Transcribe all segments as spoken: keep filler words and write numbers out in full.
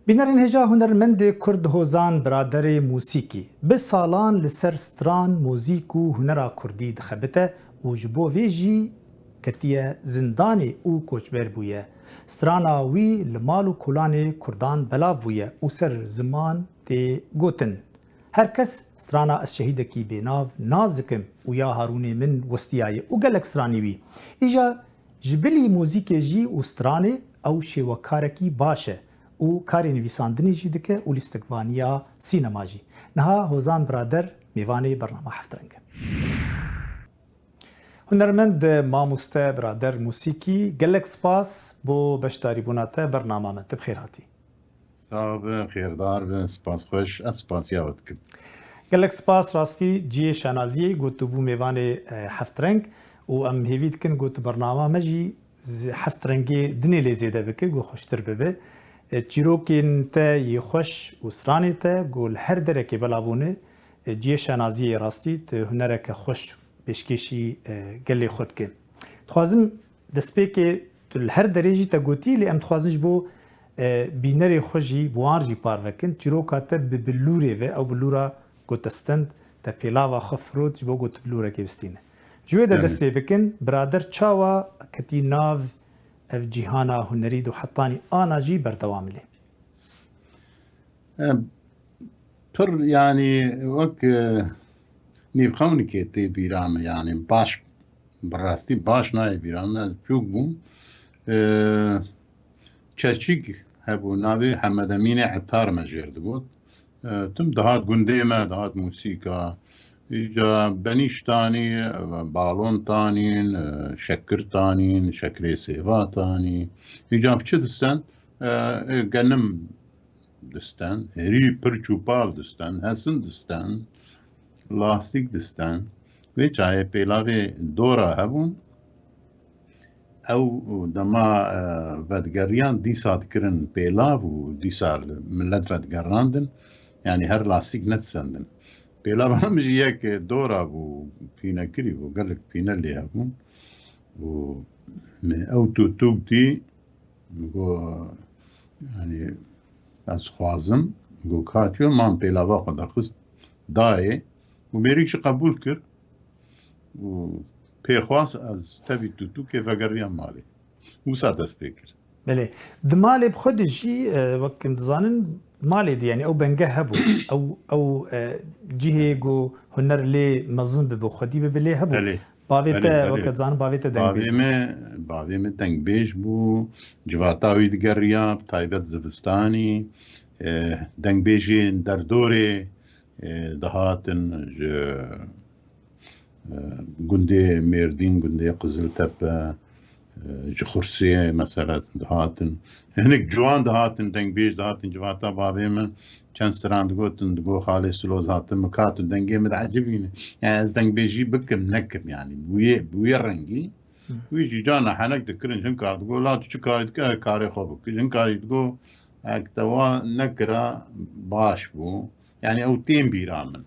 Bînerên hêja, hunermendê kurd Hozan Biraderê mûsîkî bi salan li ser stran, mûzîk û hunera kurdî dixebite û ji bo vê jî ketiye zindanê û koçber bûye. Strana wî li mal û kolanê kurdan belav bûye û ser ziman tê gotin. Her kes strana Ez şehîdekî bênav nas dikim û Ya Harûnê min westiyaye û gelek stranî wî. Îja ji bilî muzîkê jî û stranê ew şêwekarekî baş e û karê nivîsandinê jî dike û lîstikvaniya sînema jî. Niha Hozan Birader mêvanê bernama Heft Reng e. Hunermend mamoste Birader Musîkî, gelek spas bo beşdarîbûna te bernama me. Tu bi xêr hatî. Sax be, xêrdar be, spas xweş, ez spasiya we dikim. Gelek spas, rastî cihê şanaziyê got tu bû mêvanê, e, Heft Reng û em hêvî dikin got tu bernama me jî z-, Heft Rengê dinê lê zêde bike, got xweştir bibe. E, çîrokên te yê xweş û stranê te got li her derekê bela bûne, e, cihê şanaziyê rastî tu hunereke xweş pêşkêşî, e, gelê xwe dike. Dixwazim destpêkê tu li her derê jî te gotî, lê em dixwazin ji bo, e, bînerê xwe jî, bi wan jî parve kin. Çîroka te bi bilûrê ve, ew bilûra ku te stend, te pêlava xwe firot ji bo ku tu bilûrekê bistîne. Ji wê de Belê. dest pê bikin, birader çawa ketî nav ev cîhana hunerî de û hetanî ana jî berdewam lê? E, pir, yanî, wek, e, nîvxewnikê tê bîra min, yanî, baş, bi rastî baş nayê bîra min, ez çûk bûm. E, Çerçîk hebû, navê Hemed Emînê Etar me jêr digot. E, tim dihat gundê me, dihat mûsîka. Îca benîş tanî, balon tanîn, e, şekir tanîn, şekirê sêva tanî. Îca bi çi disten? E, e, genim disten, herî pirç û pal disten, hesin disten, lastîk disten. Vê çayê pêlavê dora hebûn. Ew dema, e, vedigeriyan dîsa dikirin pêlav û dîsa li millet vedigerandin. Yanî her lastîk nedisendin. Pêlava min jî yek dora bû, pînekirî bû, gelek pîne lê hebûn. Û me ew tûtûk dî, min got, yanî, ez xwazim, min got, katiyo, man pêlava xwe derxist, dayê û mêrik jî qebûl kir û pê xwast ez tevî tûtûkê vegeriyam malê. Wisa dest pê kir. Belê. Di malê bi xwe de jî, e, wek em dizanin, malê de, yanî ew benge hebû. Ew, ew, e, cihê ku huner lê mezin bibe, xwedî bibe lê hebû. Belê. Bavê Belê, te, belê. weke dizanin, bavê te dengbêj Bavê bû. me, bavê me dengbêj bû, civata wî digeriya, bi taybet zivistanî, e, dengbêjên derdorê, e, dihatin ji, e, gundê Mêrdîn, gundê Qiziltepe, e, ji Xursê mesela dihatin. Hinek ciwan dihatin, dengbêj dihatin, civata bavê min. Çend stran digotin, digot, "Xalê Siloz hatin, min kat û dengê min diecibîne. Yani ez dengbêjî bikim, nekim yani. Bi wê, bi wê rengî." Hı. Wî jî carna henek dikirin, ji hinkar digot, "La tu çi karî dikî, karê xwe bikî." Ji hinkar jî digot, "Ek te wa nekira baş bû." Yani ew tên bîra min.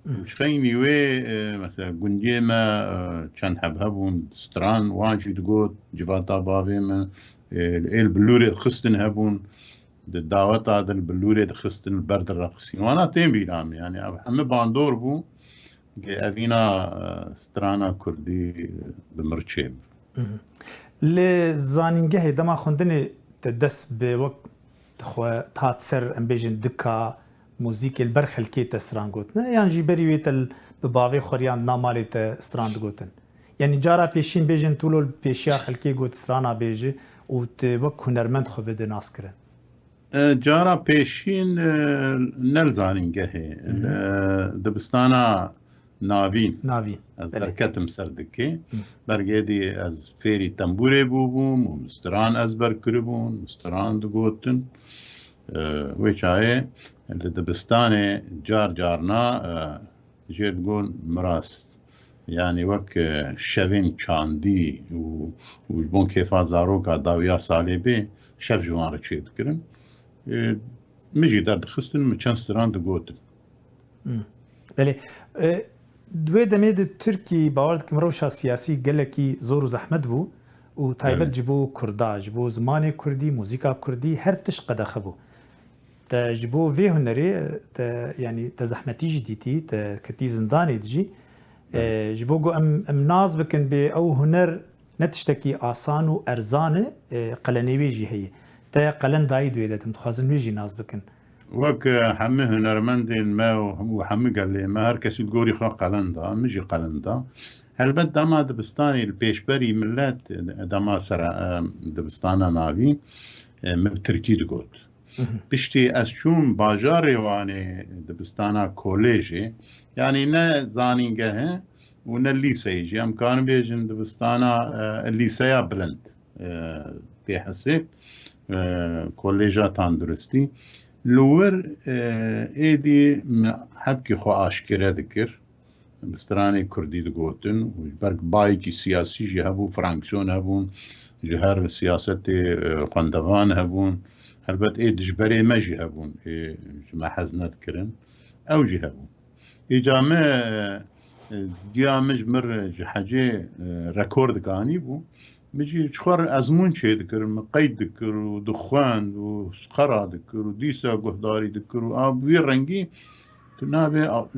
Hı. Û ji xeynî wê, e, mesela gundiyê me, e, çend heb hebûn, stran, wan jî digot, civata bavê min, e, ê li bilûrê dixistin hebûn. Di daweta de li bilûrê dixistin, li ber direqisîn. Wana tên bîra min. Yani ev heme bandor bû, ke evîna, e, strana kurdî bi mir çêbû. Mhm. Li zanîngehê dema xwendinê te dest bi wek xwe hat ser, em bêjin, dika muzîkê li ber xelkê te stran gotine, yan jî berî wê te li, bi bavê xwe riyan na malê te stran digotin? Yani cara pêşîn bêjin tu lo li pêşiya xelkê got strana bêji û tu wek hunermend xwe bide nas kirin? E, cara pêşîn, e, ne li zanîngehê, Hı hı. li dibistana navîn. Navîn, Ez belê. derketim ser dikê. Hı. Bergê dî ez fêrî tembûrê bûbûm û min stran ezber kiribûn, min stran digotin. E, wê çayê li dibistanê car carna, e, jê digon miras. Yani wek, e, şevên çandî û, û ji bon kêfa zaroka dawiya salê bê şev ji wan re çêdikirin. E, min jî derdixistin, min çend stran digotin. Hmm. Belê. E, di wê demê de Tirkî, bawer dikim, rewşa siyasî gelekî zor û zehmet bû û taybet Evet. ji bo Kurda, ji bo zimanê Kurdî, muzîka Kurdî her tişt qedexe bû. Te ji bo vê hunerê, te, yanî te zehmetî jî dîtî, te ketî zindanê de jî. Belê. E, ji bo ku em, em nas bikin bê ew huner ne tiştekî asan û erzan e, e, qelenê wê jî heye. Te qelen dayî di wê de, em dixwazin wê jî nas bikin. Wek, e, hemî hunermendên me û, û hemî gelê me, her kesî li gorî xwe qelen da, min jî qelen da. Helbet dema dibistanê li pêşberî millet, e, dema sera, e, dibistana navî, e, min bi tirkî digot. Mhm. Piştî ez çûm bajarê Wanê dibistana kolêjê, yanî ne zanîngehê û ne lîseyê jî, em karin bêjin dibistana, e, lîseya bilind, e, tê hesê, e, kolêja tanduristî. Li wir, e, êdî me hebkî xwe aşkere dikir. Bi stranê kurdî digotin û ber bayekî siyasî jî hebû, fraksiyon hebûn, ji her siyasetê, e, xwendevan hebûn. Helbet ê dijberê me jî hebûn, ê ji me hez nedikirin. Ew jî hebûn. Îca me, e, diya min ji mir ji hecê, e, rekordek anîbû. Min jî ji xwe re ezmûn çêdikir, min qeyd dikir û dixwend û qera dikir û dîsa guhdarî dikir û a bi vî rengî tu nabê a-,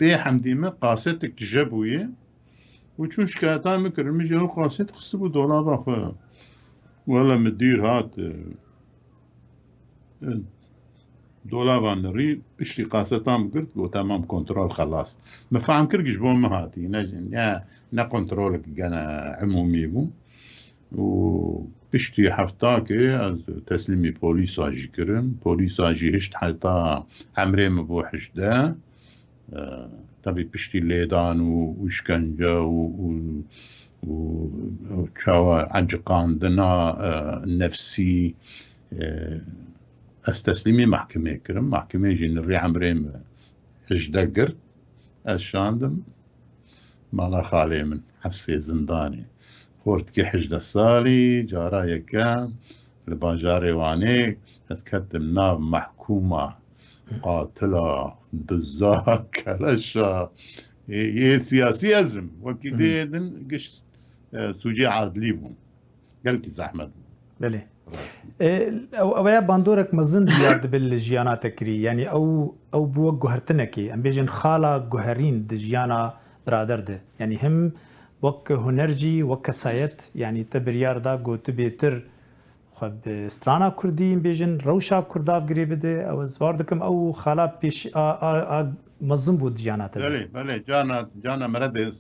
bê hemdî min qasetek tije bûye û çûn şikayeta min kir, min jî ew qaset xistibû dolaba xwe. Wele min dîr hat, e, dolaba nirî, piştî qasetan girt, got, "Temam, kontrol xelas." Min fehm kir ku ji bo min hatî, ne, ne, ne kontrolek gene umûmî bû. Û piştî heftakê ez teslîmî polîsa jî kirim. Polîsa jî hişt heta emrê min bû hejdeh. E, tevî piştî lêdan û, û îşkence û, û, û, û çawa eciqandina, e, nefsî, e, ez teslîmî mehkemê kirim. Mehkemê jî nirî emrê min hejdeh girt. Ez şandim mala xalê min, hefsê zindanê. Xortikî hejdeh salî, cara yekem li bajarê Wanê ez ketim nav mehkûma, qatila, diza, keleşa, ê, ê siyasî ez im. Wekî Hı hı. dê din giş, e, sûcê adlî bûn. Gelkî zehmet bû. Belê. Rastî. E, ew, ew ya bandorek mezin diyar dibe li jiyana te kirî. Yanî ew, ew bû wek guhertinekê. Em bêjin xala guherîn di jiyana birader de. Yanî him wek huner jî, wek kesayet, yanî te biryar da ku tu bêtir xwe bi strana kurdî, em bêjin, rewşa kurdav girê bide. Ew ez bawer dikim ew xala pêş a, a, a mezin bû di jiyana te de. Belê, belê. Cana, cana mere de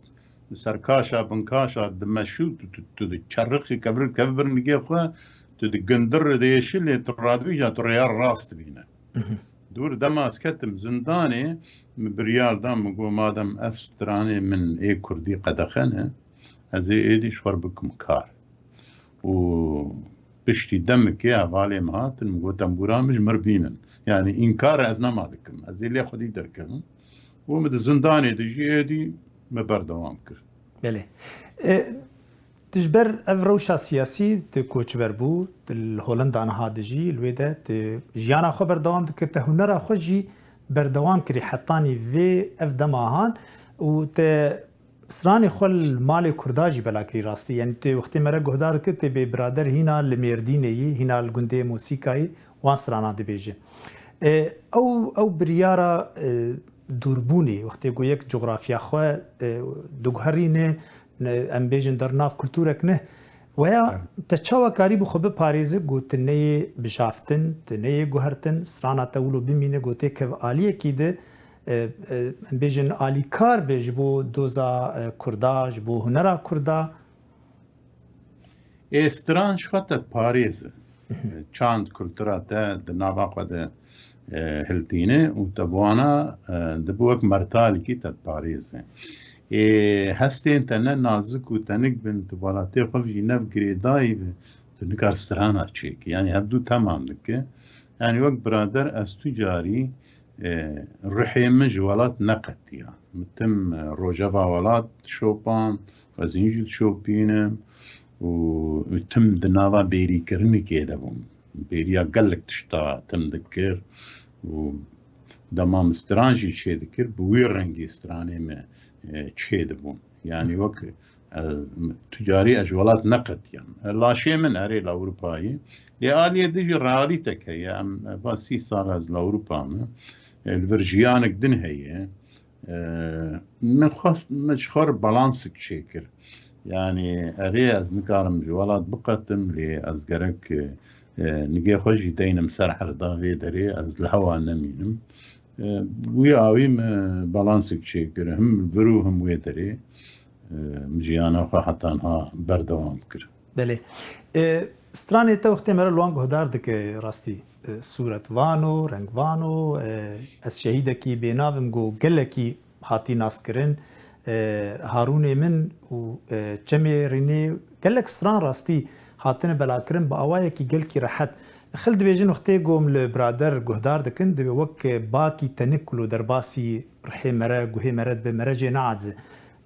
serkaşa, binkaşa dimeşû, tu, tu, tu diçerixî, kevir, kevir nigê xwe, tu digindir, diêşî, lê tu radibîja, tu rêya rast dibîne. Mhm. Dûr dema ez ketim zindanê, min biryar da, min got, madem ev stranê min ê kurdî qedexe ne, ez ê êdî ji xwe re bikim kar. Û piştî demekê hevalê min hatin, min got, "Tembûra min ji mir bînin." Yanî înkar ez nema dikim. Ez ê lê xwedî derkevim. Û min di zindanê de jî êdî me berdewam kir. Belê. E, tu ji ber ev rewşa siyasî tu koçber bû, tu li Holenda niha dijî, li wê de tu jiyana xwe berdewam dikir, te hunera xwe jî berdewam kirî hetanî vê ev dema han û te stranê xwe li malê Kurda jî bela kirî rastî. Yanî tê wextê me re guhdar dikir, tê bê birader hîna li Mêrdînê yî, hîna li gundê Mûsîka yî, wan strana dibêje. E, ew, ew biryara, e, dûrbûnê, wextê ku yek coxrafya xwe, e, diguherîne, ne, em bêjin der nav kulturek ne, weya Evet. te çawa karîbû xwe biparêze ku tu neyê bijaftin, tu neyê guhertin, strana te wilo bimîne ku tê kevaliyekî de, e, e, em bêjin alîkar be ji bo doza, e, Kurda, ji bo hunera Kurda? Ê stran ji xwe te diparêze. Mhm. Çand kultura te di nava xwe de, e, hiltîne û te bi wana, e, dibe wek mertalekî te diparêze. Ê hestên te ne nazik û tenik bin, tu balatê xwe jî ne bi girêdayî be, tu nikar strana çêkî. Yanî hevdû temam dike. Yanî wek birader ez tu carî, e, ruhê min ji welat neqetiya. Min tim, e, rojeva welat şopan, ez hîn jî dişopînim û tim di nava bêrîkirinekê de bûm. Bêriya gelek tişta tim dikir û dema min stran jî çêdikir, bi wî rengî stranê me, e, çêdibûn. Yanî wek, e, tu carî ez ji welat neqetiyam. E, laşê min erê li Ewropayê, Lê aliyê din jî realîtek heye. Em, va sî sal ez li Ewropa me. E, li vir jiyanek din heye. E, min xwest min ji xwe re balansik çêkir. Yanî erê ez nikarim ji welat biqetim, lê ez gerek, e, nigê xwe jî deynim ser erda vê derê, ez li hewa nemînim. E, wî awî min balansik çêkir, him vir û him wê derê. E, min jiyana xwe heta niha berdewam kir. Belê. E, stranê te wextê me re li wan guhdar dike rastî. E, sûret vano, reng vano, e, ez şehîdekî bênav im, go gelekî hatî naskirin. E, Harûnê min û, e, Çemê Rînê gelek stran rastî hatine belakirin bi awayekî gelkî rehet. Xil dibêjin wextê go em li birader guhdar dikin, dibê wek bakî tenik ku lo derbasî rihê me re, guhê me re dibe, me re jê neacize.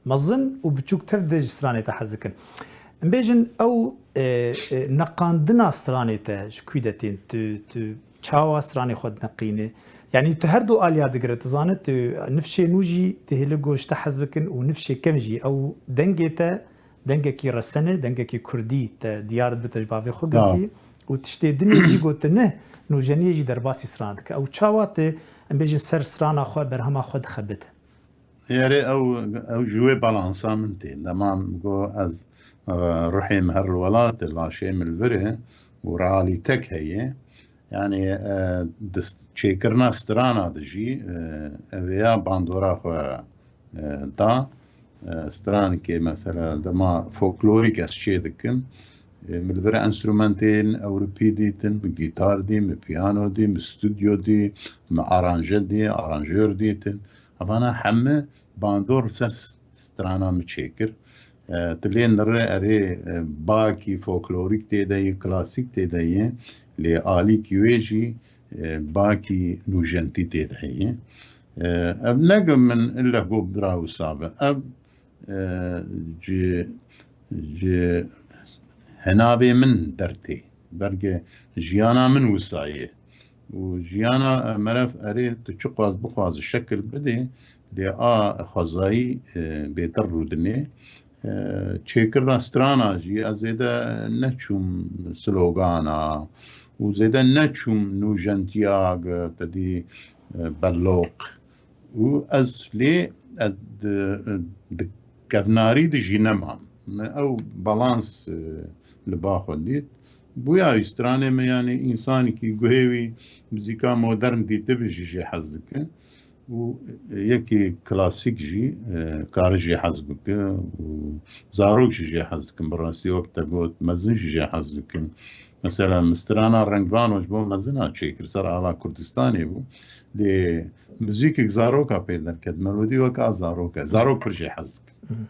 Mezin û biçûk tev de ji stranê te hez dikin. Em bêjin ew, e, e, neqandina stranê te ji kû de tên? Tu, tu çawa stranê xwe dineqîne? Yanî tu her du aliya digire, tu zane tu nifşê nû jî dihêle go ji te hez bikin û nifşê kevn jî. Ew dengê te, dengekî resen e, dengekî kurdî te diyar dibe, te ji bavê xwe girtî û tiştê dinê jî go tu ne nûjeniyê jî derbasî strana dike. Ew çawa tu, em bêjin, ser strana xwe, berhema xwe dixebite? Erê, ew, ew ji wê balansa min tê. Dema min got ez, e, ruhê min her li welat e, laşê min li vir e û realîtek heye. Yanî, e, di s-, çêkirina strana de jî, e, ev ya bandora xwe, e, da. E, stranikê mesela dema folklorîk ez çê dikim, e, min li vir enstrumentên Ewropî dîtin, min gîtar dî, min piyano dî, min stûdyo dî, min aranje dî, aranjör dîtin. Evana heme bandor li ser s-, strana min çêkir. E, tu lê nirê erê, e, bakî folklorîk tê de yê, klasîk tê de yê, lê alîkî wê jî, e, bakî nûjentî tê de heye. E, ev ne ku min illeh got bira wisa be. Ev, e, ji, ji hinavê min dertê. Belke jiyana min wisa ye. Û jiyana, e, meriv erê tu çiqas bixwaze şekil bidê, lê a xwezayî, e, bêtir rûdinê. E, çêkirina strana jî ez zêde neçûm slogana û zêde neçûm nûjentiya, te dî, e, belloq. Û ez lê, ez di, di kevnarî de jî nemam. Min ew balans, e, li ba xwe dît. Bûya wî stranê me, yanî însanekî guhê wî muzîka modern dîtibe jî jê hez dike. Û yekî klasîk jî, e, kare jê hez bike û zarok jî jê hez dikin. Bi rastî wek te got, mezin jî jê hez dikin. Mesela min strana Rengvano ji bo mezina çêkir, ser ala Kurdistanê bû. Lê muzîkek zaroka pê derket, melodî wek a zarok e. Zarok pir jê hez dikin.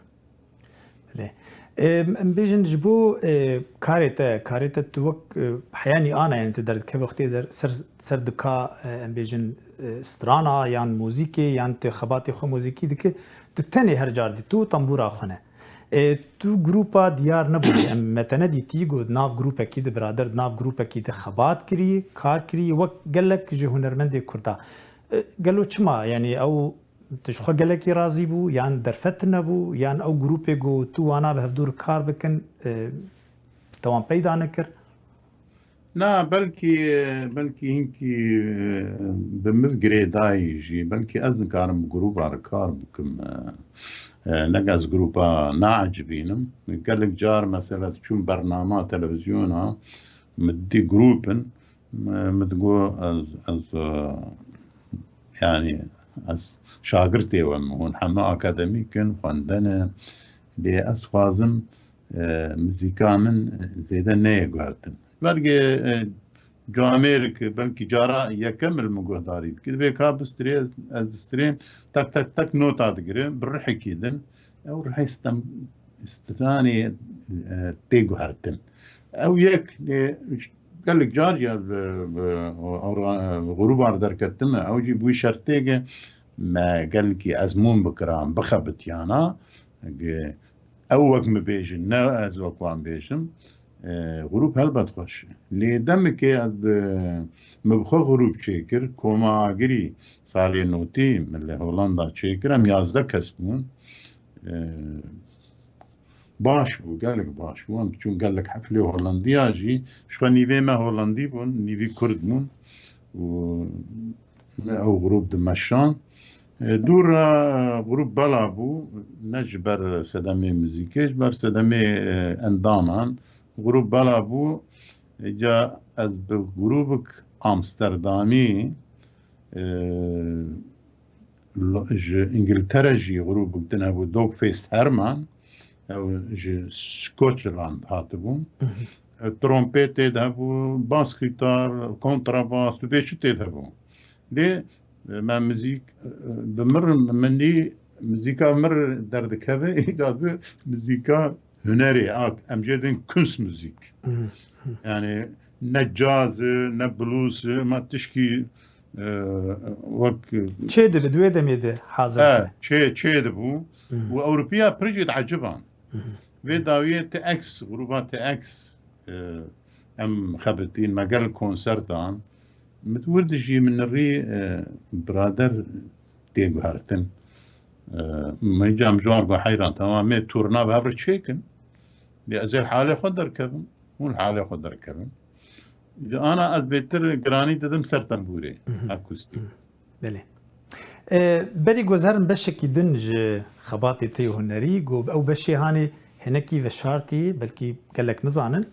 Belê. Em, em bêjin ji bo, e, karê te, karê te tu wek, e, heyanî ana, yani tu derdikeve wextê der-, ser, ser dika, e, em bêjin, e, strana yan muzîkê yan tu xebatê xwe muzîkî dike, tu tenê her car dî, tu tembûra xwe ne. E, tu grûpa diyar nebûyî, em me te nedîtî, got nav grûpekî de birader, nav grûpekî de xebat kirî, kar kirî, wek gelek ji hunermendê Kurda. E, gelo çima? Yani ew tu ji xwe gelekî razî bû, yan derfet nebû, yan ew grûpê ku tu wana bi hevdû re kar bikin, e, te wan peyda nekir? Na, belkî, belkî hinkî, e, bi min girêdayî jî, belkî ez nikarim bi grûpa re kar bikim. E, e, nek ez grûpa naecibînim. Gelek car mesela diçûm bernama televizyona, min dî grûp in, min digot ez, ez, e, yanî ez şagirtê we me, hûn heme akademîk in, xwendene, lê ez dixwazim, e, muzîka min zêde neyê guhertin. Belkî, e, camêrik, belkî cara yekem li min guhdarî dikir. Divê ka bistrê, ez, ez distrêm, tak tak tak nota digire, bi rihekî din. Ew rihê stem-, stranê, e, tê guhertin. Ew yek, e, gelek car ya bi, bi, bi grûbar derketime. Ew jî bi wî şertê ke me gelkî ezmûn bikiran, bixebitiyana. Ge-, ew wek min bêjin, ne ez wek wan bêjim. E, grûp helbet xweş e. Lê demekê ez bi, min bi xwe grûp çêkir, Koma Agirî salê notî min li Holanda çêkir, em yazdeh kes bûn. E, baş bû, gelek baş bû. Em çûn gelek heflê Holandiya jî, ji xwe nîvê me Holandî bûn, nîvî Kurd bûn û me ew grûp dimeşand. E, dû re grûp bela bû, ne ji ber sedemê muzîkê, ji ber sedemê, e, endaman. Grûp bela bû, e, ca ez bi grûbik Amsterdamî, e, lo-, ji Îngiltere jî grûbik din hebû, Dogfest Herman, ew ji Scotland hatibûn. Mhm. E, trompet tê de hebû, bas gitar, kontrabas, tu bê çi tê de hebû. Lê, e, me muzîk, e, bi mir, min dî muzîka mir derdikeve, îca bi muzîka hunerê, ak, em jê dên Kunstmusîk. Mhm. Yani ne caz e, ne blues e, ma tişkî, e, wek Çê dibe, di wê demê de hazir e, dikine. Çê, çê dibû. Mhm. Û Ewropiya pir jî dieciban. Mhm. Vê dawiyê T X, grûba T X, e, em xebitîn, me gel konser dan. Min wir dijî min rî, e, birader tê guhertin. E, min cam ji wan got, heyran, tamam, mê turna bi hev re çêkin. Lê ez ê li halê xwe derkevim, hûn li halê xwe derkevin. Ji ana ez bêtir giranî didim ser tembûrê, Mhm. akustîk. Mhm. Belê. E, berî ku ez herim beşekî din ji xebatê te yê hunerî, ku ew beşê hanê hinekî veşartî, belkî gelek nizanin,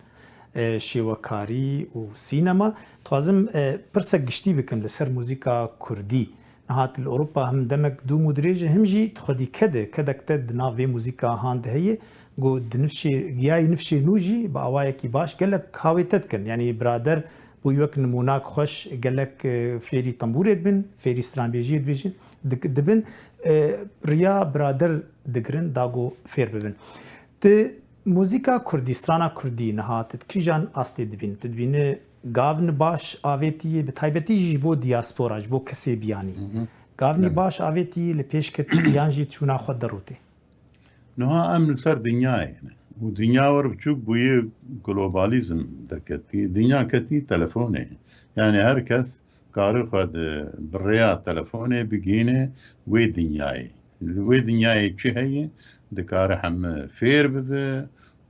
e, şêwekarî û sînema. Dixwazim, e, pirsek giştî bikim li ser muzîka kurdî. Niha tu li Ewropa him demek dûm û dirêj e, him jî di xwedî ked e, kedek te di nav vê muzîka han de heye, ku di nifşê, giyayî nifşê nû jî bi awayekî baş gelek kawê te dikin. Yanî birader bû wek nimûnak xweş gelek, e, fêrî tembûrê dibin, fêrî stranbêjiyê dibêjin, dik-, dibin, e, riya birader digirin, da ku fêr bibin. Ti muzîka kurdî, strana kurdî niha tu di kîjan astê dibîn? Tu dibînî gavni baş avêtî yê, bi taybetî jî ji bo diaspora, ji bo kesê biyanî. Hı hı. Gavnî Evet. baş avêtî li pêş ketî yan jî çûna xwe derûtê? Niha em li ser dinyayê ne. Û dinya wer biçûk bûyî, globalîzm derketî. Dinya ketî telefonê. Yani her kes karê xwe di, bi rêya telefonê bigihîne wê dinyayê. Li wê dinyayê çi heye? Dikare heme fêr bibe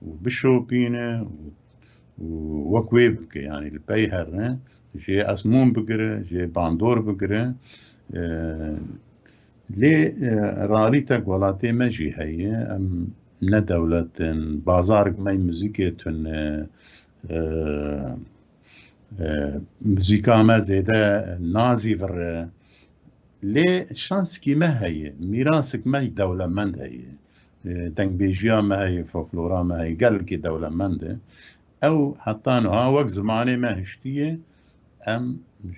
û bişopîne û, û wek wê bike. Yani li pey here, jê ezmûn bigire, jê bandor bigire. E, Lê, e, realîtek welatê me jî heye. Em ne dewlet in, bazarek me muzîkê tune, e, e, muzîka me zêde nazîvir e. Lê şanskî me heye, mîrasik me dewlemend heye. E, dengbêjiya me heye, folklora me heye, gelekî dewlemend e. Ew heta niha wek zimanê me hiştiye, em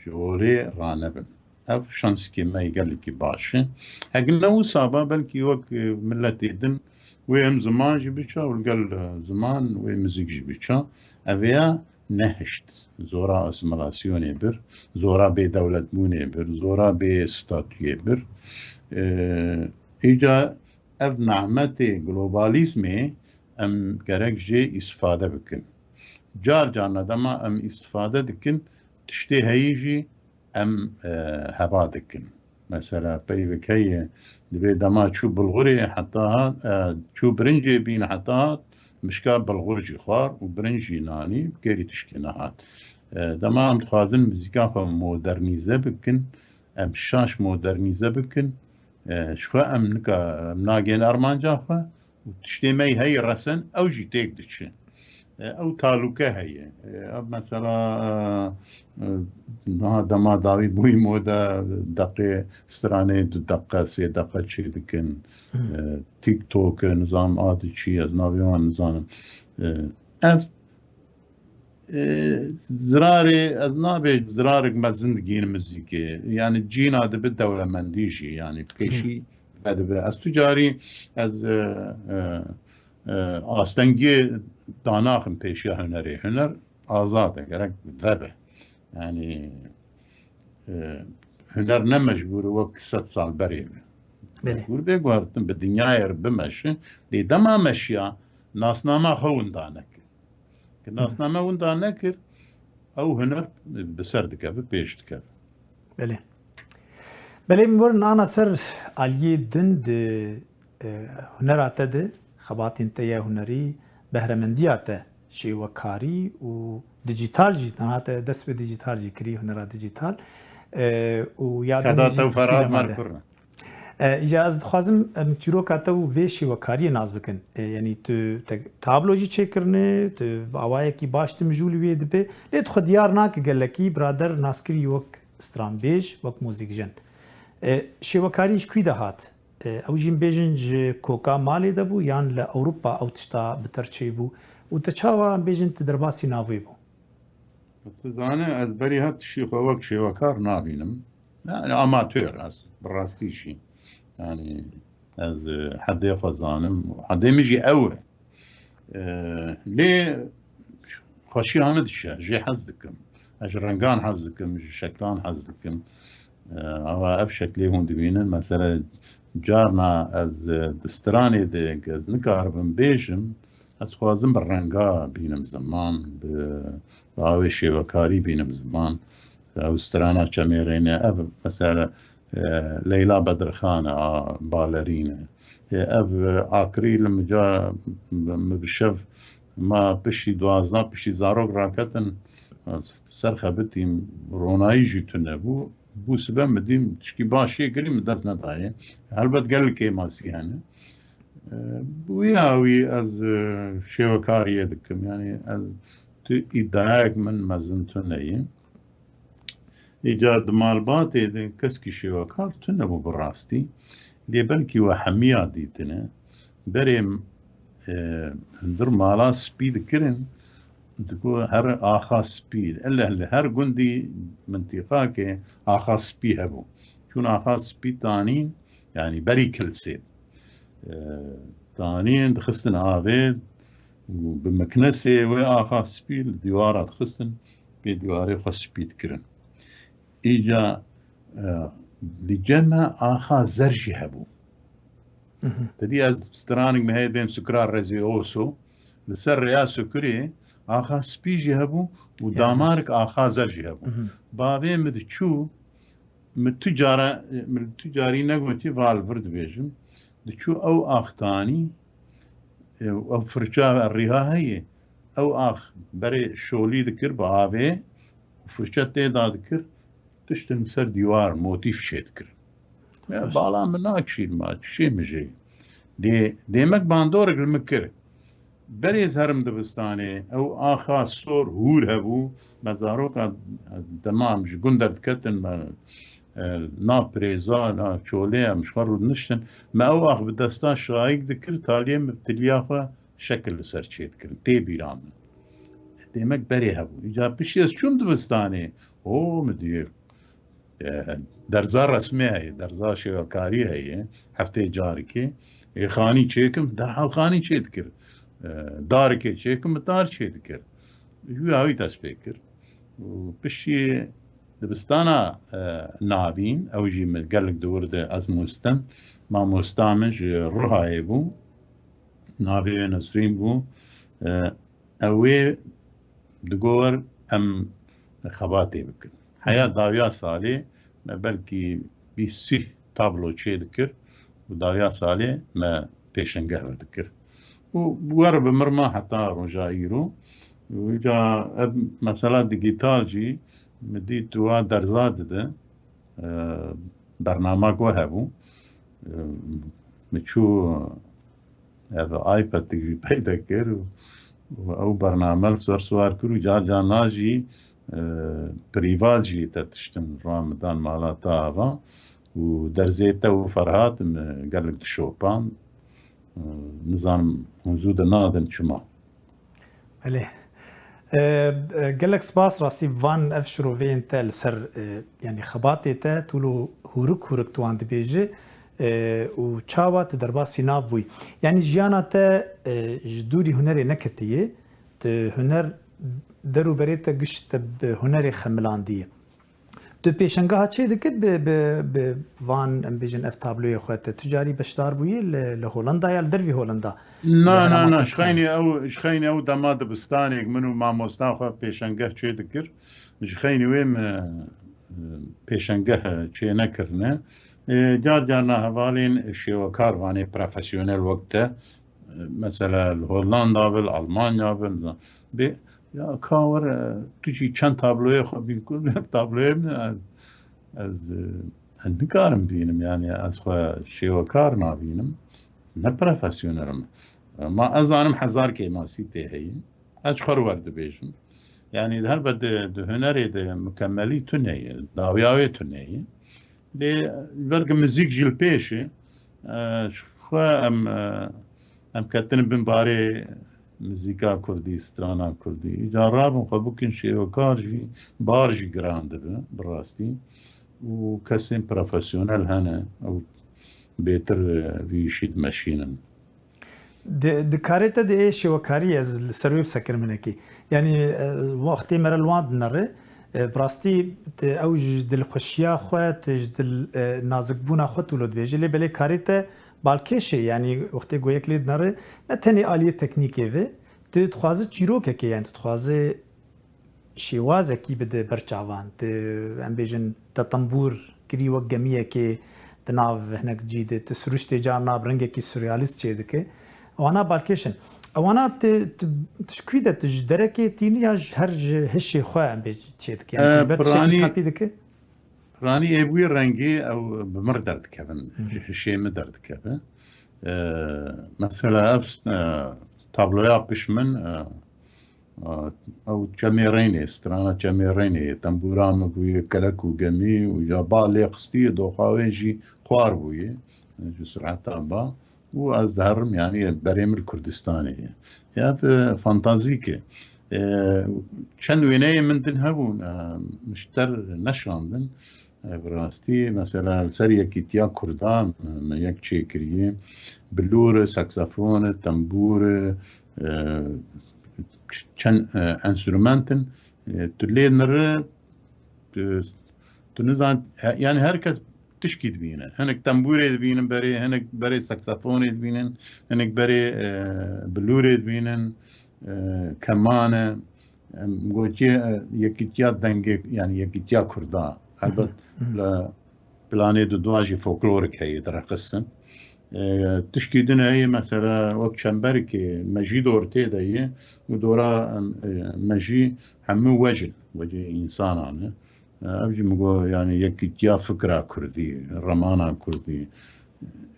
ji holê ranebin. Ev şanskê me yê gelekî baş e. Hegine wisa ba, belkî wek, e, miletê din wê em ziman jî biça û li gel, e, ziman wê muzîk jî biça. Ev ya nehişt. Zora asîmîlasyonê bir, zora bêdewletbûnê bir, zora bê statuyê bir. E, îca ev nehmetê globalîzmê em gerek jê îstifade bikin. Car carna dema em îstifade dikin, tiştê heyî jî em, e, heba dikin. Mesela peyvek heye, dibê dema çû bilxurê heta hat, e, çû birincê bîn heta hat, mişka bilxur jî xwar û birinc jî nanî, bi kêrî tiştê nehat. E, dema em dixwazin muzîka xwe modernîze bikin, em şaş modernîze bikin, e, ji xwe em nika, em nagên armanca xwe, û tiştê me yî heyî resen, ew jî têk diçin. E, ew talûke heye. E, ev mesela, e, e, niha dema dawî bûyî moda, deqê stranê du deqe, sê deqe çê dikin. Hmm. E, TikTok e, nizam a diçî, ez navê wan nizanim. E, ev, e, zirarê, ez nabê zirarek mezin digihînim muzîkê. Yani cîna dibe dewlemendî jî, yani pêşî Hmm. vedibe. Ez tu carî ez, e, e, e, astengiyê danaxim pêşiya hunerê. Huner azad e, gerek vebe. Yani, e, huner ne mecbûr e wek sed sal berê be. Belê. Mecbûr bê guhertin bi dinyayê re bimeşe. Lê dema meşiya nasnama xwe winda neke. Ki nasname winda nekir, ew huner bi ser dikeve, pêş dikeve. Belê. Belê, min werin ana ser aliyê din di, e, hunera te de, xebatên te ya hunerî, behremendiya te, şêwekarî û dîjîtal jî, niha te dest bi dîjîtal jî kirî, hunera dîjîtal. E, û ya dinê jî Ferhat Sîlema de. Merkur ne. E, îja ez dixwazim em çîroka te û vê şêwekariyê nas bikin. E, yanî tu te tablo jî çêkirine, tu bi awayekî baş tu mijûl wê dibe. Lê tu xwe diyar nake gelekî birader naskirî wek stranbêj, wek muzîkjen. E, şêwekarî ji kwî de hat? E, ew jî bêjin ji koka malê de bû yan li Ewropa ew tişta bi ter çêbû? Û te çawa em bêjin tu derbasî navê bû? Tu zane ez berî her tiştî xwe wek şêwekar nabînim. Yani amatör ez, bi rastî jî. Yani ez, e, hedê xwe zanim. Hedê min jî ew e. E, lê xweşiya min dişe, jê hez dikim. Ez ji rengan hez dikim, ji şeklan hez dikim. E, ava ev şeklê hûn dibînin. Mesela carna ez, e, di stranê de ez nikaribim bêjim, ez xwazim bi renga bînim ziman, bi, bi awê şêwekarî bînim ziman. Ew strana çemêrêne, ev mesela, e, Leyla Bedirxan e, a balerîn e. E, ev, e, akirî li min ca, min bi şev ma piştî duwazdeh, piştî zarok raketin, ser xebitîm, ronayî jî tune bû. Bû sibe min dîm tişkî baş çêkirî min dest nedaye. Helbet gelek kêmasî hene. E, bi wî awî ez, e, şêwekariyê dikim. Yani ez tu îdiayek min mezin tune ye. Îca di malbatê de keskî şêwekar tune bû bi rastî. Lê belkî we hemiya dîtine. Berê, e, hundir mala spî dikirin, digo her axa spî. Ele li her gundî mintîqake axa spî hebû. Çûn axa spî tanîn, yanî berî kilsê. E, tanîn dixistin avê û bi miknesê wê axa spî li dîwara dixistin, pê dîwarê xwe spî dikirin. Îca, e, li cem me axa zer jî hebû. Mhm. Te dî ez stranik me heye bên sukra rezê oso, li ser rêya sukurê axa spî jî hebû û Ya, damarek axa zer jî hebû. Mhm. Bavê min diçû, min tu cara, min tu carî negotî, va li vir dibêjim. Diçû ew ax tanî, e, ew firça rîha heye. Ew ax berê şolî dikir bi avê û firçe tê da dikir, tiştin ser dîwar, motîf çêdikir. Ya, Baş. Bala min nakişît ma, çişê min jê. Dê, demek bandorek li min kir. Berê ez herim dibistanê, ew axa sor hûr hebû, me zaroka dema em ji gund derdiketin, me, e, nav pirêza, nav çolê em ji xwe rûdiniştin, me ew ax bi desta şayik dikir, taliyê min bi tiliya xwe şekil li ser çêdikirin. Tê bîra min. Demek berê hebû. Îca piştî ez çûm dibistanê, o, min diyê, e, derza resmê heye, derza şêwekarî heye, hefteyê carekê. Ê xanî çêkim, derhal xanî çêdikir. E, darekê çêkim, min dar çêdikir. Ji wî awî dest pê kir. Û piştî dibistana, e, navîn, ew jî min gelek di wir de ez mûstim. Mamosta min ji Ruhayê bû. Navê wê Nesrîn bû. E, ew ê digot em xebatê bikin. Heya dawiya salê me belkî bîst sîh tablo çê dikir û dawiya salê me pêşengeh vedikir. Û wer bi mir ma heta roja îro. Û îca ev mesela dîgîtal jî min dît wa derza dide, e, bernama ku hebû. E, min çû ev iPad jî peyda kir û, û ew bername li ser siwar kir û car carna jî, e, prîvat jî te tiştin ramidan mala te ava û derzê te û Ferhat min gelek dişopand. E, nizanim hûn zû de nadin çima. Belê. E, e, gelek spas, rastî van ev şiroveyên te li ser, e, yanî xebatê te, tu lo hûrik hûrik tu wan dibêjî, e, û çawa tu derbasî nav bûyî. Yanî jiyana te, e, ji dûrî hunerê neketiye, tu huner der û berê te giş te bi hunerê xemilandiye. Tu pêşengeha çê dikir bi, bi, bi van, em bêjin, ev tabloyê xwe te tu carî beşdar bûyî li, li Holanda ya li dervî Holanda? Na, na, na, ji xeynî ew, ji xeynî ew dema dibistanê min û mamosta xwe pêşengeh çê dikir. Ji xeynî wê min, e, pêşengeh çê nekirine. E, car carna hevalên şêwekar vanê profesyonel wek te, e, mesela li Hollanda be, li Almanya be, bê, ya ka were, tu jî çend tabloyê xwe bîn ku tabloyê min ez, ez, ez nikarim bînim, yani ez xwe şêwekar nabînim, ne profesyonel im. Ma ez zanim hezar kêmasî tê heyî. Ez ji xwe re werdibêjim. Yani helbet di, di hunerê de mikemelî tune ye, dawiya wê tune ye. Lê belke muzîk jî li pêş e. E, ji xwe em, e, em ketine bin barê muzîka kurdî, strana kurdî. Îcar rabin xwe bikin şêwekar jî, bar jî giran dibe, bi rastî. Û kesên profesyonel hene, ew bêtir, e, vî îşî dimeşînin. Di, di karê te de ê şêwekarî ez li ser wê bisekirim hinekî. Yanî, e, wextê mere li wan dinere, e, bi rastî tu ew ji dilxweşiya xwe, tu ji dil, e, nazikbûna xwe tu wilo dibêjî. Lê belê karê te balkêş e, yanî wextê ku yek lê dinere, ne tenê aliyê teknîkê ve, tu dixwaze çîrokekê, yanî tu dixwaze şêwazekî bide ber çavan. Tu, em bêjin, te tembûr kirî wek gemiyekê di nav hinek cî de, tu siruştê carna bi rengekî surrealîst çêdike. Wana balkêş in. Ewana tu, tu, tu ji kwî de, tu ji derekê tînî ya ji her ji hişê xwe, em bêjin, çêdike? Yani tu ji ber tiştekî piranî, kapî dike? Piranî ê bi wî rengî ew bi mir derdikevin, Hı hı. Ji hişê min derdikeve. E, mesela ev, e, tabloya piş min, e, Ew Çemê Reynê, strana Çemê Reynê ye. Tembûra min bûye kelek û gemî û ya ba lê xistiye, doxa wê jî xwar bûye. Ji sureta ba. Û ez diherim, yani berê min li Kurdistanê ye. Ya, e, fantazîk e. E, çend wêneyê min din hebûn, e, min ji te re neşandin. E, bi rastî, mesela, li ser yekîtiya Kurdan, e, me yek çêkiriye. Bilûr, saksafon, tembûr, e, çend, e, enstrûmentin, e, tu lê nire, tu, tu nizan, he, yani her kes tişkî dibîne. Hinek tembûrê dibînin berê, hinek berê saksafonê dibînin, hinek berê, e, bilûrê dibînin, e, keman e. Em gotiye, e, yekîtiya dengê, yani yekîtiya Kurda. Helbet Hı hı. Hı hı. Li planê di dua jî folklorik heye, direqisin. E, tişkî din heye, mesela, wek çemberkê mejî dor tê de ye û dora, e, mejî hemû wec in, wecê însanan e. E, ev jî min got, yani, yekîtiya fikra kurdî, remana kurdî.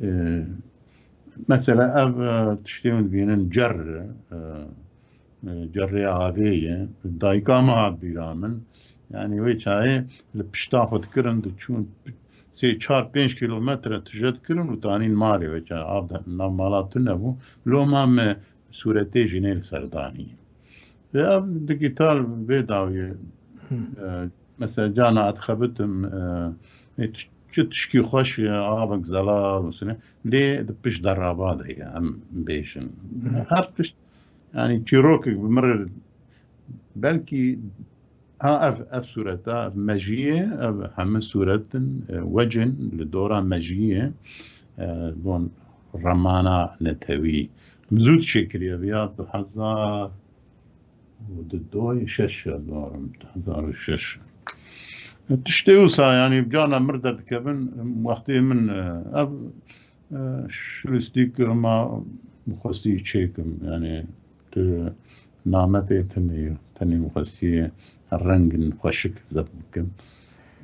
E, mesela, ev, e, tiştê hûn dibînin cer, e, e, cerrê avê ye. Dayika min hat bîra min. Yani, wê çayê li pişta xwe dikirin, diçûn sê, çar, pênc kîlometre tije dikirin û tanîn malê wê çayê. Av de, nav mala tune bû. Loma me sûretê jinê li ser danî. Ve ev digital vê dawiyê, Hı. e, mesela, cana ez dixebitim, e, ê, çi tişkî xweş e, avek zelal û sine, lê di pişt deraba de ye, em bêjin. Hı. Her tişt, yani, çîrokek bi min re belkî, ha, ev, ev sûreta, ev mejiyê, ev hemû sûretin, e, wecin li dora mejiyê, e, bon, remana netewî. Min zû çêkiriye, viya du hezar û di doyê şeş ya, dorim, du hezar û şeş. Tiştê wisa, yani, cana mir derdikevin, wextê min, e, ev, e, şuristî kirima, xwestî çêkim, yani, tu nametê tenê, tenê xwestî rengin xweşik zeb bikim.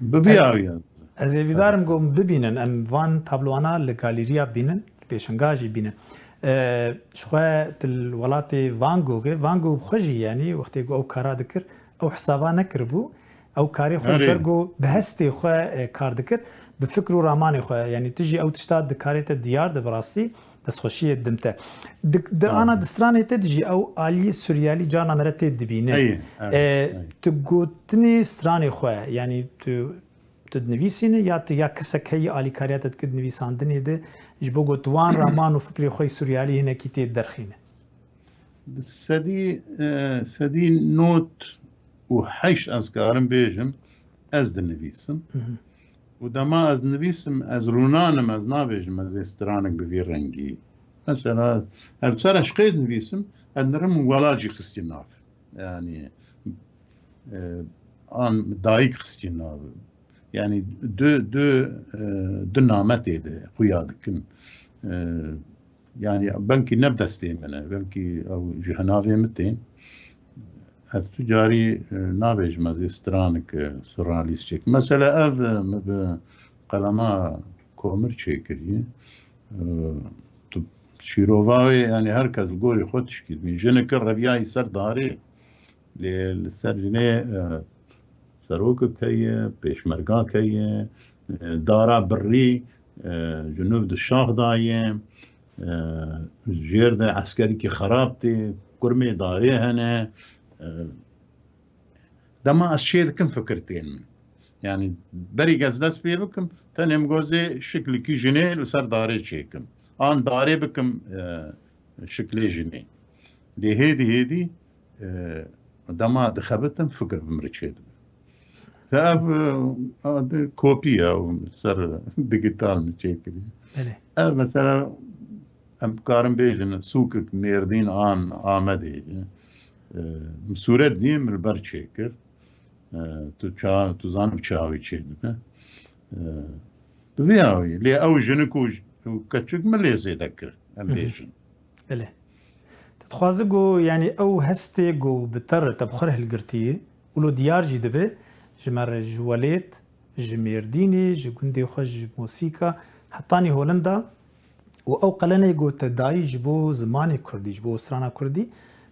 Bi vî Ez, awiya. Ez êvîdar im ku em bibînin, em van tabloana li galeriya bînin, li pêşenga jî bînin. E, ji xwe tu li welatê Van Gogh e, Van Gogh bi xwe jî, yanî wextê ku ew kara dikir, ew hesaba nekiribû. Ew karê xwe ji Erê. ber ku bi hestê xwe, e, kar dikir, bi fikr û ramanê xwe, yanî tu jî ew tişta dikarê te diyar de bi rastî destxweşiyê dim te. Di, di Sağ ana ol. di stranê te de jî ew alî suryalî carna mere tê dibîne. Ey, ey, E, ey. Tu gotinê stranê xwe, yanî tu, tu dinivîsîne ya tu ya kesek heyî alîkariya te dike di nivîsandinê de, ji bo ku tu wan raman û fikrê xwe yê suryalî hinekî tê derxîne? Bi sedî, e, sedî nod û heşt ez karim bêjim, ez dinivîsim. Hı hı. Û dema ez dinivîsim, ez rûnanim, ez nabêjim ez ê stranek bi vî rengî. Mesela, ez ser eşqê dinivîsim, ez nirim wela jî xistî nav. Yani, e, an dayik xistî nav. Yani, du, du, e, du name tê de xuya dikin. E, Yani belkî ne bi destê min e, belkî ew ji hinavê min tên. Ez tu carî, e, nabêjim ez ê stranik, e, surrealîst çêkim. Mesela ev, e, min bi qelema komir çêkiriye. E, tu şîrova wê, yani her kes li gorî xwe tişkî dibîn. Jineke reviyayî ser darê. Lê li ser jinê, e, serokek heye, pêşmergak heye, e, dara birî, e, ji nû di şax de ye, e, jêr de eskerekî xerab tê, kurmê darê hene. E, dema ez çê dikim fikir tên min. Yani berî ez dest pê bikim, tenê min gozê şiklikî jinê li ser darê çêkim. An darê bikim, e, şiklê jinê. Lê hêdî hêdî, e, dema dixebitim fikir bi min re çêdibe. Te ev, e, di kopî ye û ser digital min çêkiriye. Belê. Ev mesela em karin bêjin sûkek Mêrdîn an Amedê. E, min sûret dî, min li ber çêkir. E, tu ça-, tu zanî çawa wî çêdibe. E, bi vî awî. Lê ew jinik û û keçik min lê zêde kir, em Hı hı. bêjin. Belê. Tu dixwazi ku, yani, ew hestê ku bi te re te bi xwe re hilgirtiye, wilo diyar jî dibe, ji me re ji welêt, ji Mêrdînê, ji gundê xwe, ji Mosîka, hetanî Holinda, û ew qelenê ku te dayî ji bo zimanê kurdî, ji bo strana kurdî,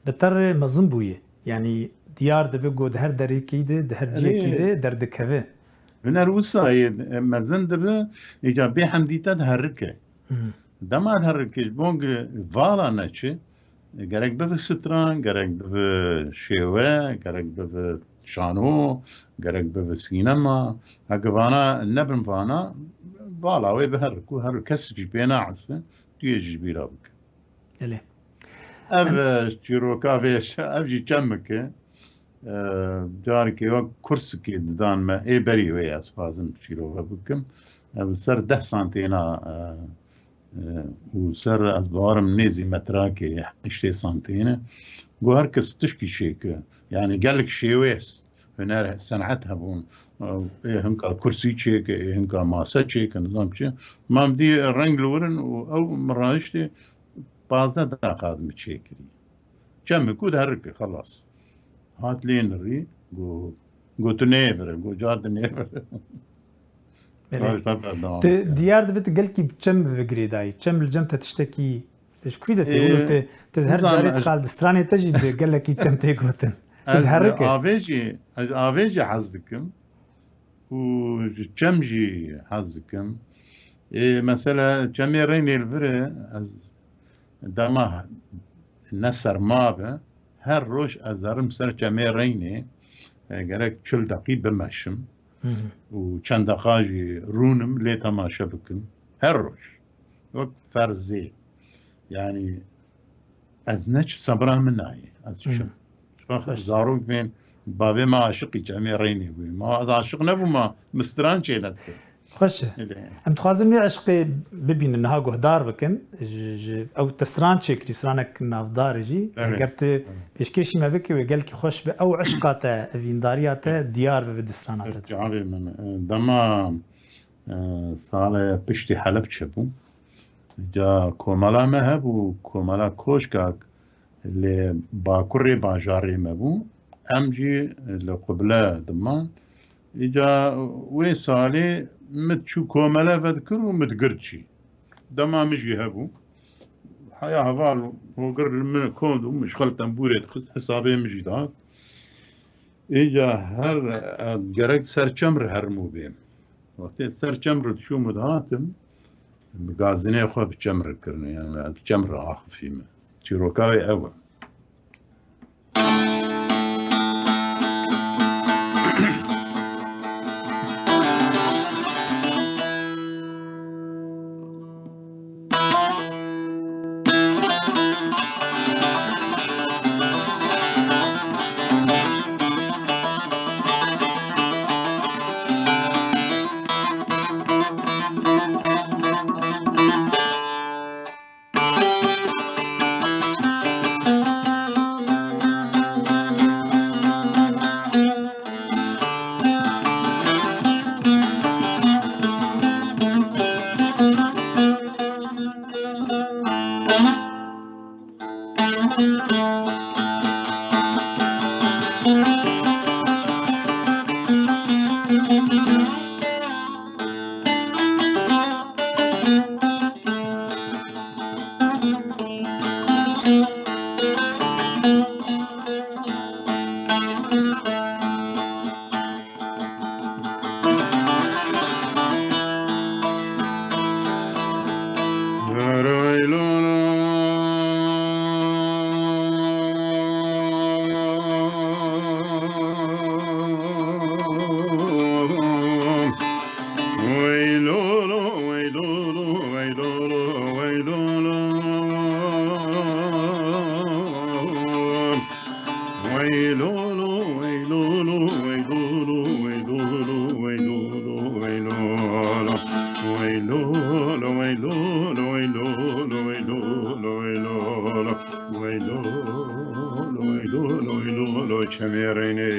bi te re mezin bûye. Yani, diyar dibe ku di her derekî de, di her cihekî Erê. de derdikeve. Huner wisa ye, e, mezin dibe, îca bêhemdî te diherike. Hı. Dema diherike, ji bo vala neçe, gerek bibe stran, gerek bibe şêwe, gerek bibe şano, gerek bibe sînema. Heke vana nebin vana, vala wê bi her ku her kes jî pê nahese, tu yê ji bîra bike. Belê. Ev, Em e, çîroka vê, ev jî çemik e. E, carekê wek kursikê didan me, ê berî wê ez dixwazim çîroka bikim. Ev ser deh santêna, e, e, û ser ez bawerim nêzî metrakê heştê santêne. Got her kes tişkî çêke. Yani gelek şêwê huner, sen'et hebûn. Ê hinka kursî çêke, ê hinka mase çêke, nizam çi. Ma min dî reng li wir in û ew min rahiştê pazdeh deqa min çêkirî. Çemik û diherike, xelas. Hat lê nirî, got, got tu nêvire, got car di nêvire. Belê. Baş, baş, berdewam Tu bike. diyar dibe tu gelkî bi çem ve girêdayî. Çem li cem te tiştekî Ji ku de tê? Ê, Wilo te, te her nizam, carê ez dixal di stranê te jî de gelekî çem tê gotin. Tu Ez diherike. avê jî, ez avê jî hez dikim û ji çem jî hez dikim. Ê, mesela çemê Reynê li vir e, ez dema ne serma be, her roj ez herim ser çemê Reynê, e, gerek çil deqî bimeşim. Hı hı. Û çend deqa jî rûnim lê temaşe bikim. Her roj. Wek ferzê. Yani ez ne çi sebra min nayê. Ez Hı. çi Bak, Xweş. zarok bên bavê me aşiqî çemê Reynê bûye. Ma ez aşiq nebûma, min stran çê nedike. Xweş e. Öyle yani. Em dixwazin wê eşqê bibînin, niha guhdar bikin. Ji, ji, ew te stran çêkirî, stranek navdar e jî. Evet, Eger tu evet. pêşkêşî me bike, wê gelkî xweş be. Ew eşqa te, evîndariya te diyar bibe di strana te de. Çavê min, e, dema, e, salê piştî Helebçe bû. Ca komela me hebû, komela Koşkak, li bakurê bajarê me bû. Em jî li quble diman. Îca wê salê min çû komele vedikir û min digirt jî. Dema min jî hebû. Heya heval hogir li min kom dibû, min ji xwe li tembûrê dixist, hesabê min jî dihat. Îca her, e, gerek ser çem re herim û bêm. Wextê ser çem re diçûm û dihatim, gazinê xwe bi çem re kirine, yani bi çem re axifîme. Çîroka wê ew e. Çemê Reynê.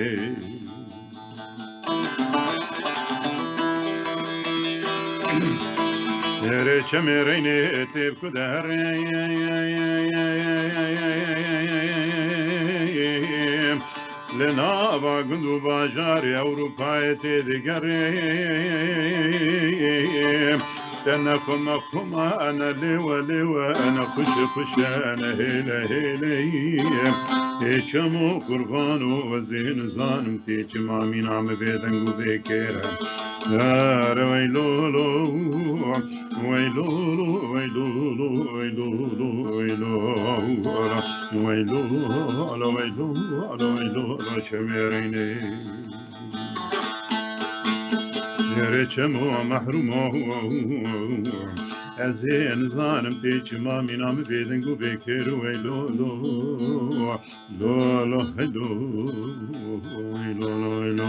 Erê çemê Reynê tê bi ku de herê. Li nava gund û bajarê Ewropayê tê digerê. Te ne xwe me xwe me, ne lê we lê we, ne xweş xweş, ne hêle hêle. Ê çemo qurban û ez ê nizanim tê çima mîna min vê deng û vê kêr e. Are wey lo lo, wey lo lo, wey lo lo, wey lo lo, wey lo lo, wey lo lo, wey lo lo, çemê Reynê. Erê çemo mehrûmo, ez ê nizanim tê çima mîna min vê deng û vê kêr, wey lo lo, lo lo, hey lo, hey lo lo, hey lo.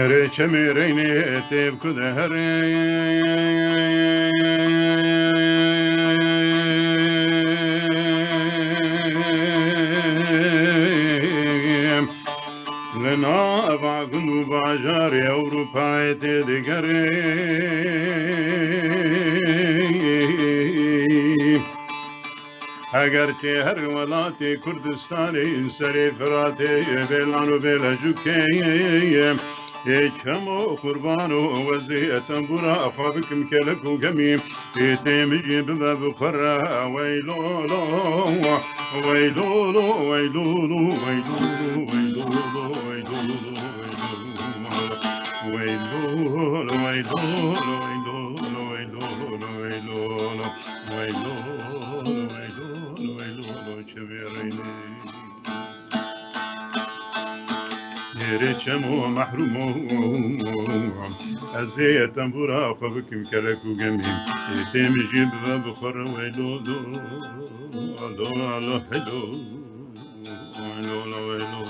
Erê çemê Reynê tê bi ku de herê. Li nava gund û bajarê Ewropayê tê digerê. Heger çê her welatê Kurdistanê serê Firatê, Bêlan û Bêlecûkê, ê çemo qurban û ez ê tembûra xwe bikim kelek û gemî. Ê tê min jî bibe bi xwe re, wey lo lo, wey lo lo, wey lo lo, wey lo lo, wey lo lo, wey lo lo, wey lo lo, wey lo lo, wey lo lo, wey lo lo, wey lo lo, wey lo lo, wey lo lo, wey lo lo, wey lo lo, çemê Reynê. Êrê çemo mehrûmo, ez ê tembûra xwe bikim kelek û gemî. Ê tê min jî bibe bi xwe re, wey lo lo, lo lo, hey lo, lo lo, hey lo.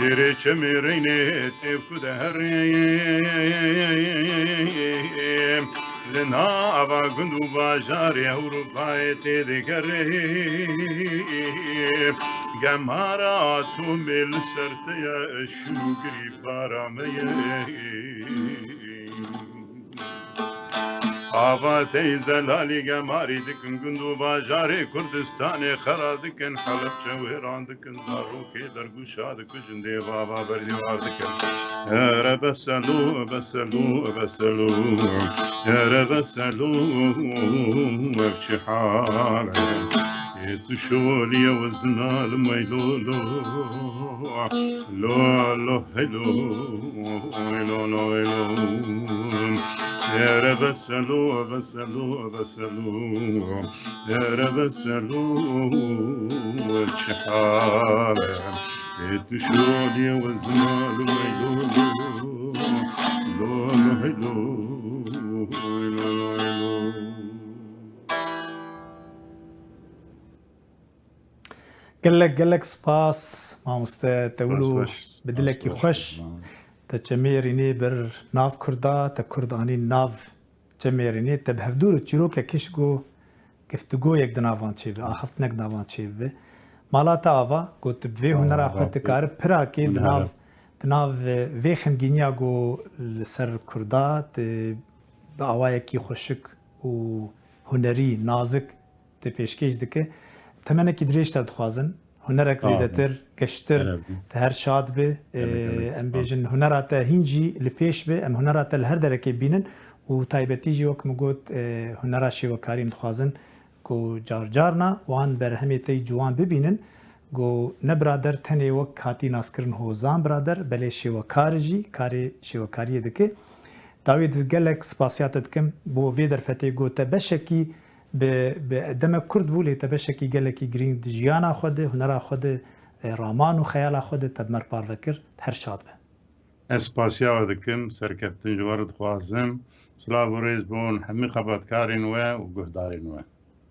Êrê çemê Reynê tê ku de herê, li nava gund û bajarê Ewropayê tê digerê. Gemara atomê li ser te ye, şûn û girî para me ye. Ava tey zelalî gemarî dikin, gund û bajarê Kurdistanê xera dikin, Helebçe wêran dikin, zarokê dergûşa dikujin, dêv ava berdîwar dikin. Here beselo, beselo, beselo, here beselo, ev çi hal e? Ê tu şolî ye, ez dinalim, wey lo lo. Lo lo, hey lo, hey lo lo, hey lo. Ere beselo, beselo, beselo. Ere beselo, çi hal e? Ê tu şolî wezdimal, weylo, lo, lo, heylo, lo, lo, heylo. Gelek, gelek spas, mamoste. Te wilo bi dilekî xweş, te çemê rînê bir nav Kurda, te Kurd anî nav çemê rînê, te bi hevdûr û çîrokek kiş ku geftigoyek di navan çêbibe, axaftinek di navan çêbibe. Mala te ava, ku tu bi vê hunera xwe dikare pirakê di nav, di nav, e, vê xemgîniya ku li ser Kurda, tu bi awayekî xweşik û hunerî, nazik, te pêşkêş dike. Temenekî dirêj te dixwazin. Hunerek zêdetir, geştir, te her şad be. Gelek, gelek spas. Em bêjin, hunera te hîn jî li pêş be. Em hunera te li her derekê bînin û taybetî jî, wek min got, e, hunera şêwekarî em dixwazin ku car carna wan berhemê te yî ciwan bibînin. Ku ne birader tenê wek hatî naskirin Hozan birader, belê şêwekar jî karê şêwekariyê dike. Dawî diz gelek spasiya te dikim bo vê derfetê ku te beşekî bi, bi demek kurt bû, lê te beşekî gelekî girîng di jiyana xwe de, hunera xwe de, e, raman û xeyala xwe de te bi me re parve kir. Her şad be. Ez spasiya we dikim, serkeftin ji we re dixwazim. Silav û rêz bon hemî xebatkarên we û guhdarên we.